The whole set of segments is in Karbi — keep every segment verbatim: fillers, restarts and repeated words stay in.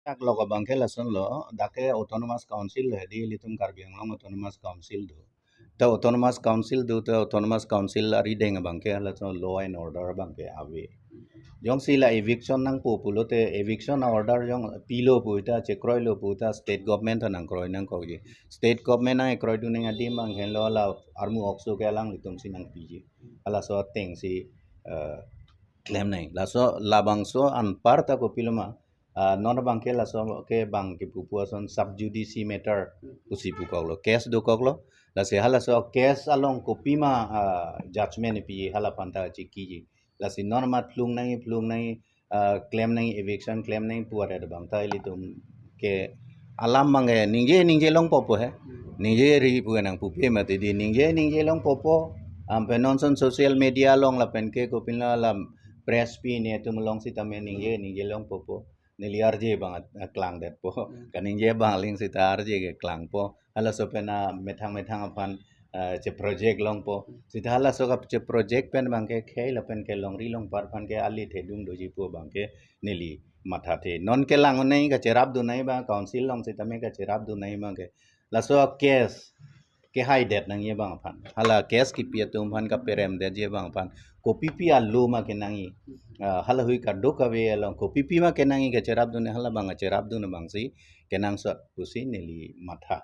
Dak lok abang ke lason lo, dak ke Autonomous Council lo, di ilitum Karbi Anglong Autonomous Council do. Ta Autonomous Council do, ta Autonomous Council arideng abang ke lason law and order abang ke ave. Jongsi la eviction nangpo pulote eviction order jong pilo pu ta chekroi lo pu ta state government ta nangkroi nangkokji. State government nangkroi dun nang adim abang henlo la armu okso ke alanglitum si nangpiji. Halaso ateng si, eh, klem nang. Laso labangso anparta kopiloma, ah, non abang ke laso ke bang kepu pu ason sub judice matter pusi pukoklo, case dokoklo. Lasi halaso case along kopima, ah, judgment pi hala aphanta chikiji. Lasi non ma phlung nangji, phlung nangji, ah, klem nangji, eviction klem nangji pu aret abang ta ilitum ke alam abang ke ningje ningje longpo po he. Ningje ri pu nangpupe mati di ningje ningje longpo po. Ampe non ason social media along lapen ke kopinla lam press pi netum along sitame ningje ningje longpo po. Neli arje abang at-, aklangdetpo. Hmm. Kaningje abang aling sita arje ke klangpo. Halaso pen amethang methang aphan, eh, che project longpo. Sita halaso ka che project pen abang ke khei lapen ke longri longpar aphan ke ali thedung doji pu abang ke neli mathathe. Non kelang un nangji kacherap dun nangji abang council along sitame kacherap dun nangji abang ke. Laso case kehaidet nangji abang aphan. Hala case kipi atum aphan kaperemdetji abang aphan. Kopipi alo ma kenangji. Ah, halahui kadokave along kopipi ma kenangji kacherap dun, hala abang kacherap dun abang si kenangsot pusi neli matha.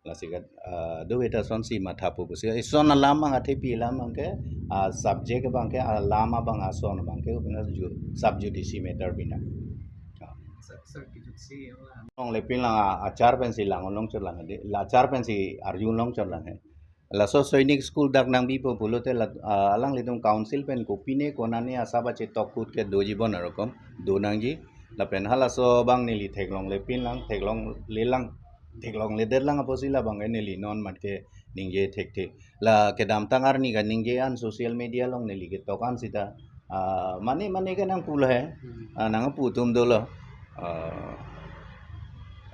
Lasi kat, ah, do beta ason si mathapo pusi. Ison alam abang athepi alam abang ke, ah, subject abang ke, alam abang ason abang ke, bina ju-, sub judice matter bina. Ah. Sir, sir, kijut si, oh, ah. Longlepin lang, ah, achar pensi lang, longchot lang, di, la achar pensi arju longchot lang, he. Laso Sainik School dak nangbipo pulote la, ah, alanglitum council pen kopine konane asap achetok kut ke doji bon arokom, do nangji. Lapen halaso abang neli theklonglepin lang, theklongle lang, theklongledet lang apotsi labang ke neli non mat ke ningje thekthe. La kedamtang arni kaningje an social media along neli ketok an sita, ah, mane mane ke nangpulo he. Hmm. Ah, nangpu atum dolo. Ah,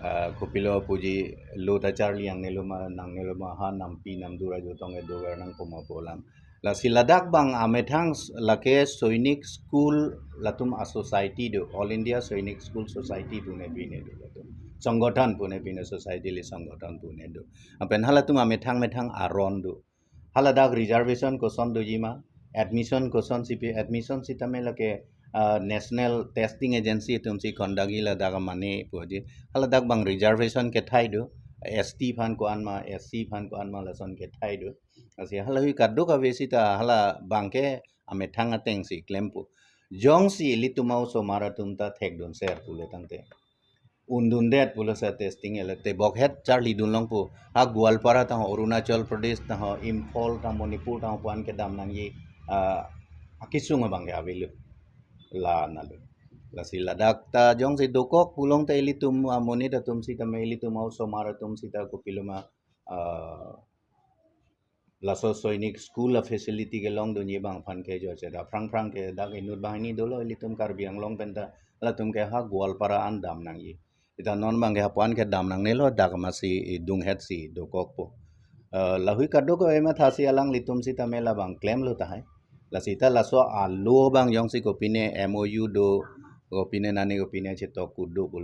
ah, kopilo puji lo ta charli nangnelo ma, nangnelo ma ha nampi namdur ajutong kedover nangpo ma pu alam. Lasi ladak abang amethang s-, lake Sainik School latum a society do, All India Sainik School Society pune pine do latum. Songgothon pune pine, society le songgothon pune do. Lapen halatum amethang methang aron do. Haladak reservation koson doji ma, admission koson si pi, admission sitame lake, ah, National Testing Agency atum si conduct ji ladak amane puji. Haladak abang reservation kethai do, S T aphan ko-an ma, S C aphan ko-an ma lason kethai do. Lasi halahui kadokave sita hala abang ke amethang ateng si klempo. Jongsi ilitum a-osomar atum ta thekdunser pule tangte, undundet pulo sa testing ele te bokhet charli dun longpo. Ha Goalpara tangho, Arunachal Pradesh tangho, Imphal tangho, Manipur tangho pu-an kedam nangji, ah, akisung abang ke avelo. La nalo. Lasi ladak ta jongsi dokok pulote ilitum amonit atum sitame ilitum a-osomar atum sita kopiloma, ah, laso Sainik School a facility kelong dunji abang aphan ke jo cheda phrang phrang ke dak inut banghini dolo ilitum Karbi Anglong pen ta latum ke ha Goalpara an dam nangji. Sita non abang ke ha pu-an kedam nangnelo dak masi idunghet si dokokpo. Eh, lahui kadokave matha si alanglitum sitame labang klemlo tahai. Lasi ta laso alo abang jongsi kopine M O U do, kopine nani kopine chetok kut do pulo.